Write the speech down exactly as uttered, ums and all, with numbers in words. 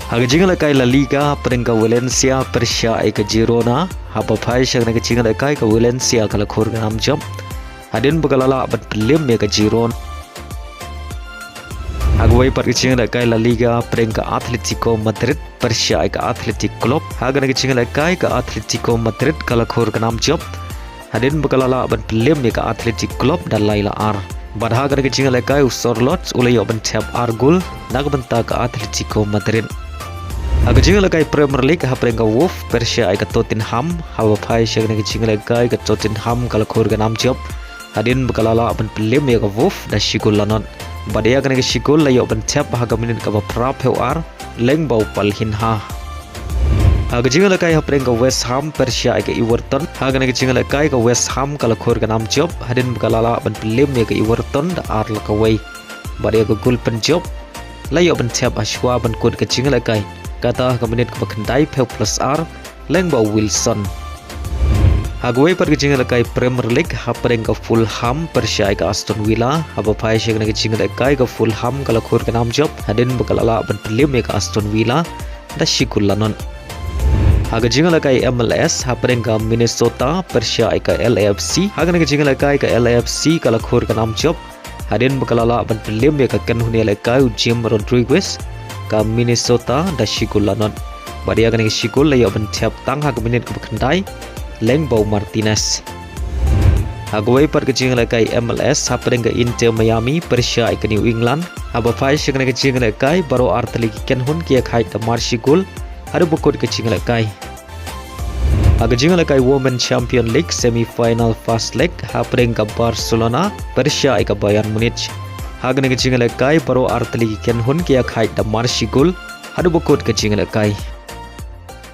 Ha ka jingïalehkai La Liga, pyrshah ka Valencia pyrshah ïa ka Girona, haba phai sha kane ka jingïalehkai ka Valencia ka la khur ka nam jop hadien ba ka la lah ban pynliem ïa ka Girona. Ha kawei pat ka jingïalehkai La Liga, pyrshah ka Atletico Madrid pyrshah ïa ka Athletic Club. Ha kane ka jingïalehkai ka Atletico Madrid ka la khur ka nam jop hadien ba ka la lah ban pynliem ïa ka Athletic Club da lai la ar. Bad ha kane ka jingïalehkai u Sorloth u la ïoh ban thep ar gol na ka bynta ka Atletico Madrid. Ha ka jingïalehkai Premier League, hapdeng ka Wolves pyrshah ïa ka Tottenham, haba phai sha kane ka jingïalehkai ka Tottenham ka la khur ka nam jop hadien ba ka la lah ban pynliem ïa ka Wolves da shi gol la nod. Bad ïa kane ka shi gol la ïoh ban thep ha ka minit kaba phra phew ar lyngba u Palhinha. Ha ka jingïalehkai hapdeng ka West Ham pyrshah ïa ka Everton. Ha kane ka jingïalehkai ka West Ham ka la khur ka nam jop hadien ba ka la lah ban pynliem ïa ka Everton da ar la kawei. Bad ïa ka gol pynjop la ïoh ban thep ha shuwa ban kut ka jingïalehkai, kata ha ka minit kaba khyndai phew plus ar lyngba u Wilson. Ha kawei pat ka jingïalehkai Premier League, hapdeng ka Fulham pyrshah ïa ka Aston Villa, haba phai sha kane ka jingïalehkai ka Fulham ka la khur ka nam jop hadien ba ka la lah ban pynliem ïa ka Aston Villa da shi gol la nod. Ha ka jingïalehkai M L S, hapdeng ka Minnesota pyrshah ïa ka L A F C. Ha kane ka jingïalehkai ka L A F C ka la khur ka nam jop hadien ba ka la lah ban pynliem ïa ka kynhun ïalehkai u Jim Rodriguez ka Minnesota da shi gol la nod. Bad ïa kane ka shi gol la ïoh ban thep tang ha ka minit kaba khyndai lyngba u Martinez. Ha kawei pat ka jingïalehkai M L S, hapdeng ka Inter Miami pyrshah ïa ka New England, haba phai sha kane ka jingïalehkai baroh artylli ki kynhun ki ïakhaid da mar shi gol haduh ba kut ka jingïalehkai. Ha ka jingïalehkai Women Champion League semi final first leg, hapdeng ka Barcelona pyrshah ïa ka Bayern Munich. Ha kane ka jingïalehkai baroh artylli ki kynhun ki ïakhaid da mar shi gol haduh ba kut ka jingïalehkai.